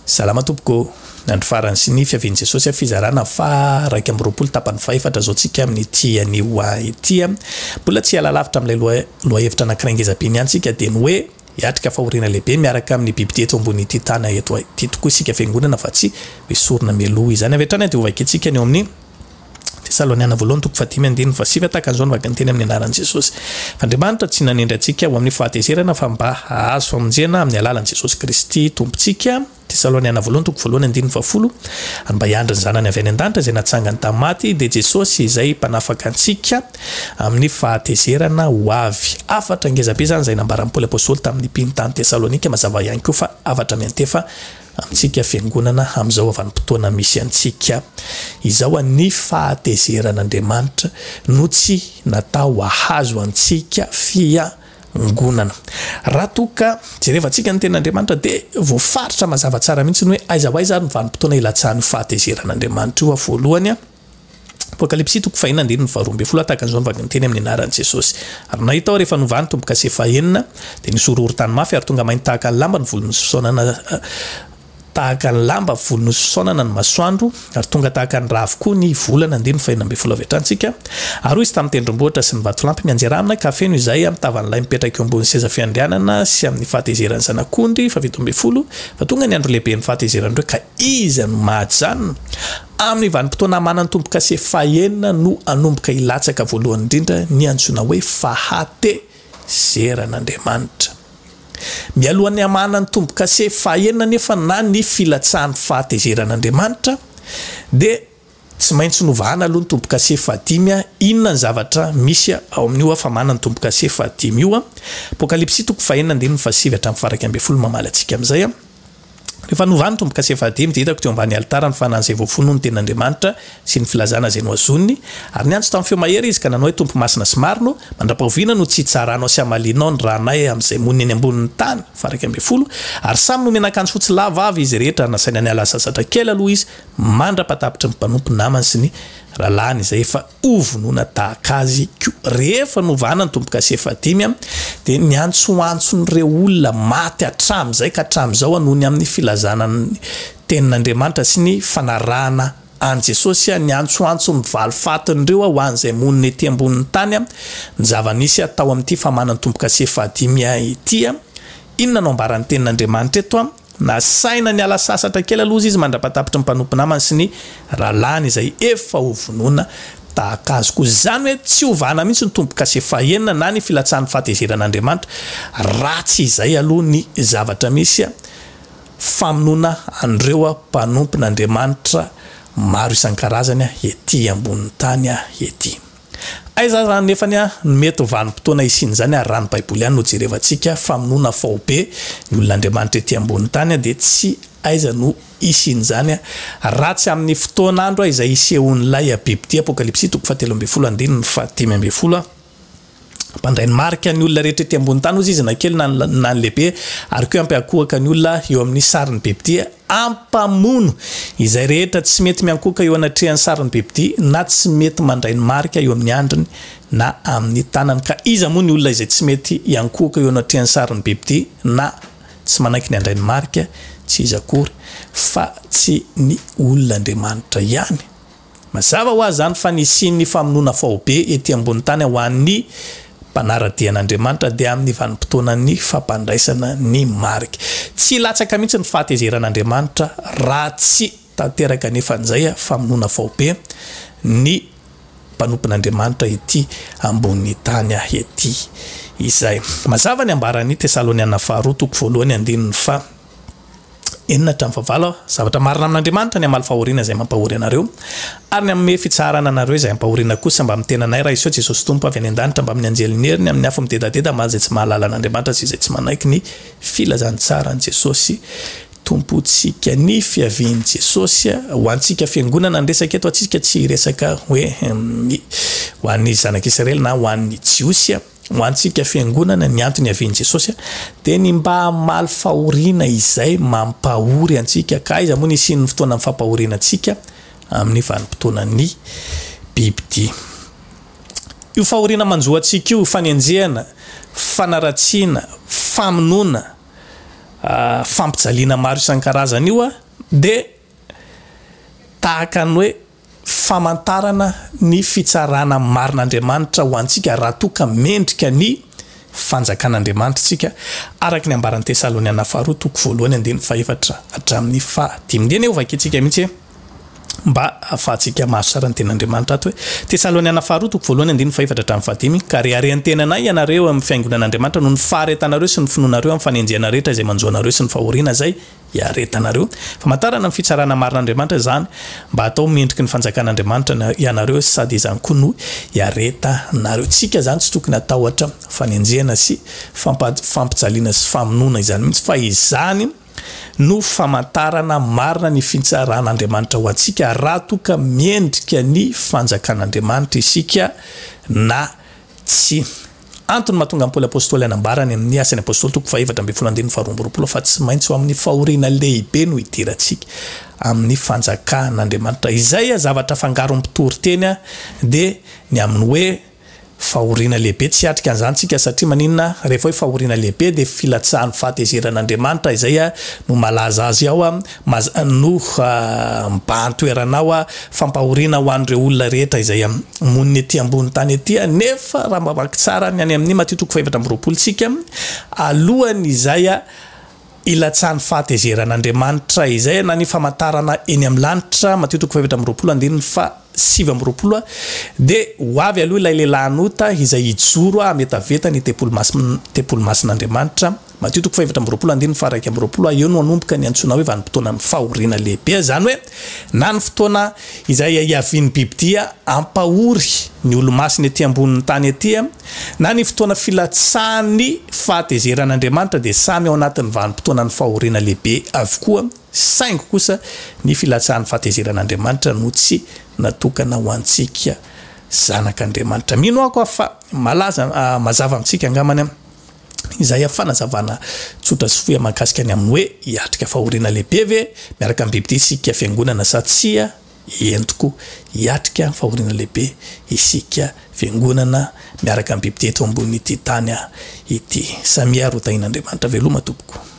Salama tompoko. Ny andro farany sy ny fiavian'i Jesosy fizarana faha 21 tapany fahefatra izao tsika amin'ity anio ity. Mbola tsy hiala lavitra amin'ilay lohahevitra anankiray ngeza be ny antsika dia ny hoe hiatrika fahoriana lehibe miaraka amin'ny bibidia eto ambonin'ity tany eto ity tokoa isika fiangonana fa tsy hoesorina mialoha izany. Avy hatrany dia hovakintsika ny eo amin'ny Tesaloniana voalohany toko fahadimy andininy fahasivy tahaka an'izao no vaky ny teny amin'ny anaran'i Jesosy. Fa Andriamanitra tsy nanendry antsika ho amin'ny fahatezerana fa mba hahazo famonjena amin'ny alalan'i Jesosy Kristy Tompontsika. Tesaloniana voalohany toko voalohany andininy fahafolo Ary mba hiandry ny Zanany avy any an-danitra izay natsangany tamin'ny maty, dia Jesosy izay Mpanafaka antsika amin'ny fahatezerana ho avy. Hafatra ngezabe izany izay nambaran'i Paoly Apostoly tamin'ny mpino tany Tesalonika, mazava ihany koa fa hafatra miantefa amintsika Fiangonana amin'izao vanim-potoana misy antsika izao. Ny fahatezeran'Andriamanitra no tsy natao hahazo antsika Fiangonana. Raha toa ka jerevantsika ny Tenin'Andriamanitra dia voafaritra mazava tsara mihitsy ny hoe aiza ho aiza ary ny vanim-potoana ilatsahan'io fahatezeran'Andriamanitra io. Voalohany, Apokalypsy toko fahenina andininy faharoa ambin'ny folo Tahaka an'izao ny vakinteny amin'ny anaran'i Jesosy. Ary nahita aho rehefa novahany tombo-kase fahenina, dia nisy horohorontany mafy ary tonga mainty tahaka ny lamba ny volon'ny fisaonana tahaka ny lamba volon'ny fisaonana ny masoandro, ary tonga tahaka ny ra avokoa ny volana. Andininy fahenina ambin'ny folo avy hatrany tsika. Ary hoy izy tamin'ny tendrombohitra sy ny vatolampy, Mianjera aminy ka feno izay amin'ny tavan'ilay mipetraka eo ambony seza fiandrianana sy amin'ny fahatezeran'ny Zanak'ondry. Faha-17, Fa tonga ny andro lehiben'ny fahatezeran'ireo, ka iza no mahajanona? Amin'ny vanim-potoana hamanan'ny tombo-kase fahenina no hanomboka hilatsaka voalohany indrindra ny antsoina hoe fahatezeran'Andriamanitra. Mialohan'ny hamanan'ny tombo-kase fahenina anefa na ny filatsahan'ny fahatezeran'Andriamanitra dia tsy maintsy novahana aloha ny tombo-kase fahadimy. Inona ny zavatra misy ao amin'io famanan'ny tombo-kase fahadimy io? Apokalypsy toko fahenina andininy fahasivy hatramin'ny faha-11 mamaly antsika amin'izay. Rehefa novahany ny tombo-kase fahadimy, dia hitako teo ambany alitara ny fanan'izay voafono ny tenin'Andriamanitra sy ny filazana izay nohazoniny, ary niantso tamin'ny feo mahery izy ka nanao hoe, Tompo masina sy marina ô, mandra-pahoviana no tsy hitsaranao sy hamalianao ny ranay amin'izay monina eny ambonin'ny tany? Faha-11. Ary samy nomena akanjo fotsy lava avy izy rehetra, ary nasaina niala sasatra kely aloha izy, mandra-patapitry ny mpanompo namany sy ny rahalahiny izay efa hovonoina tahaka azy koa. Rehefa novahana ny tombo-kase fahadimy dia niantsoantson'ireo olona maty hatramin'izay ka hatramin'izao noho ny amin'ny filazana ny tenin'Andriamanitra sy ny fanarahana an'i Jesosy, niantsoantso ny valifatin'ireo ho an'izay monina ety ambonin'ny tany ny zava-nisy tao amin'ity famahana ny tombo-kase fahadimy ity. Inona no ambaran'ny tenin'Andriamanitra eto? Nasaina niala sasatra kely aloha izy mandra-patapitry ny mpanompo namany sy ny rahalahiny izay efa ho vonoina tahaka azy koa. Izany hoe tsy hovahana mihitsy ny tombo-kase fahenina na ny filatsahan'ny fahatezeran'Andriamanitra raha tsy izay aloha ny zavatra misy famonoana an'ireo mpanompon'Andriamanitra maro isan-karazany ety ambonin'ny tany ety. Aiza ary anefa ny no mety ho vanim-potoana hisian'izany ary raha ny baiboly ihany no jerevantsika, famonoana faobe ny olon'Andriamanitra ety ambony tany dia tsy aiza no hisian'izany raha tsy amin'ny fotoan'andro izay hisehoan'ilay bibidia, Apokalypsy toko fahatelo ambin'ny folo andininy faha-15. Mpandray ny marika ny olona rehetra ety ambony tany hozy izy na kely na na ny lehibe ary koa hampiankohoka ny olona eo amin'ny sarin'ny bibidia hampamono izay rehetra tsy mety miankohoka eo anatrehan'ny sarin'ny bibidia na tsy mety mandray ny marika eo amin'ny andriny na amin'ny tanany. Ka iza moa ny olona izay tsy mety hiankohoka eo anatrehan'ny sarin'ny bibidia na tsy manaiky ny handray ny marika? Tsy iza akory fa tsy ny olon'Andriamanitra ihany. Mazava ho azy izany fa ny hisian'ny famonoana faobe ety ambony tany ho an'ny mpanara-dia an'Andriamanitra dia amin'ny vanim-potoanan'ny fampandraisana ny marika. Tsy hilatsaka mihitsy ny fahatezeran'Andriamanitra raha tsy tanteraka anefa an'izay famonoana faobe ny mpanompon'Andriamanitra ety ambonin'ny tany ety izay. Mazava ny ambaran'ny Tesaloniana faharoa toko voalohany andininy faha. Enina hatramin'ny fahavalo, Zavatra marina amin'Andriamanitra ny hamaly fahoriana izay mampahory anareo, ary ny hanome fitsaharana anareo izay ampahoriana kosa mbamin'ny tenanay raha hiseho Jesosy Tompo avy any an-danitra mbamin'ny anjelin'ny heriny amin'ny afo midedadeda hamaly izay tsy mahalala an'Andriamanitra sy izay tsy manaiky ny filazantsaran'i Jesosy Tompontsika. Ny fiavian'i Jesosy ho antsika fiangonana ny resaka eto, antsika tsy hiresaka hoe ho an'ny zanak'Israely na ho an'ny Jiosy. Ho antsika Fiangonana, ny antony hiavian'i Jesosy dia ny mba hamaly fahoriana izay mampahory antsika. Ka aiza moa ny hisian'ny fotoanan'ny fampahoriana antsika amin'ny vanim-potoanan'ny bibidia? Io fahoriana manjo antsika io, fanenjehana, fanaratsiana, famonoana. fampijaliana maro isan-karazany io dia tahaka ny hoe famantarana ny fitsarana marin'Andriamanitra ho antsika raha toa ka mendrika ny fanjakan'Andriamanitra isika, araka ny ambaran'ny Tesaloniana faharoa toko voalohany andininy fahefatra hatramin'ny fahadimy. Ndeha anie hovakintsika mihitsy e, mba hahafahantsika mahazo tsara ny tenin'Andriamanitra ato hoe, Tesaloniana faharoa toko voalohany andininy fahefatra hatramin'ny fahadimy, Ka reharehan'ny tenanay ianareo amin'ny fiangonan'Andriamanitra noho ny faharetanareo sy ny finoanareo amin'ny fanenjehana rehetra izay manjo anareo sy ny fahoriana izay Iaretanareo. Famantarana ny fitsarana marin'Andriamanitra izany, mba hatao mendriky ny fanjakan'Andriamanitra ianareo sady izany koa no iaretanareo. Tsika izany tsy tokony hatahotra fanenjehana sy fampijaliana sy famonoana izany mihitsy fa izany no famantarana marina ny fitsaran'Andriamanitra ho antsika raha toa ka mendrika ny fanjakan'Andriamanitra isika na tsia. Antony mahatonga an'i Paoly Apostoly hanambara any amin'ny Asan'ny Apostoly toko fahefatra ambin'ny folo andininy faharoa amby 22 fa tsy maintsy ho amin'ny fahoriana lehibe no hidirantsika amin'ny fanjakan'Andriamanitra. Izay zavatra afangaron'ny mpitory teny dia ny amin'ny hoe fahoriana lehibe. Tsy hiatrika an'izany isika satria maninona? Rehefa hoe fahoriana lehibe dia filatsahan'ny fahatezeran'Andriamanitra izay no malaza azy ao. No mibahan-toerana ao, fampahoriana ho an'ireo olona rehetra izay monina ety ambony tany ety, nefa raha mamaky tsara ny any amin'ny Matio toko fahefatra amby 20 tsika, alohan'izay hilatsahan'ny fahatezeran'Andriamanitra izay na ny famantarana eny amin'ny lanitra, Matio toko fahefatra amby 20 andininy faha 29, dia ho avy aloha ilay lehilahin'ota izay hijoro hametaveta ny tempoly masin, tempoly masin'Andriamanitra, Matio toko fahefatra amby 20 andininy faha 21, eo no hanomboka ny antsoina hoe vanim-potoanan'ny fahoriana lehibe, izany hoe na ny fotoana izay hiavian'ny bibidia hampahory ny olo-masina ety ambonin'ny tany ety, na ny fotoana filatsahan'ny fahatezeran'Andriamanitra dia samy ao anatin'ny vanim-potoanan'ny fahoriana lehibe avokoa, saingy kosa ny filatsahan'ny fahatezeran'Andriamanitra no tsy natokana ho antsika zanak'Andriamanitra. Mino aho fa malaza mazava amintsika angambany Izay fanazavana tsotra sy fohy mahakasika ny amin'ny hoe hiatrika fahoriana lehibe ve miaraka amin'ny bibidia isika fiangonana sa tsia? Eny tokoa, hiatrika fahoriana lehibe isika fiangonana miaraka amin'ny bibidia eto ambonin'ity tany ity. Samia ary ho tahian'Andriamanitra. Veloma tompoko.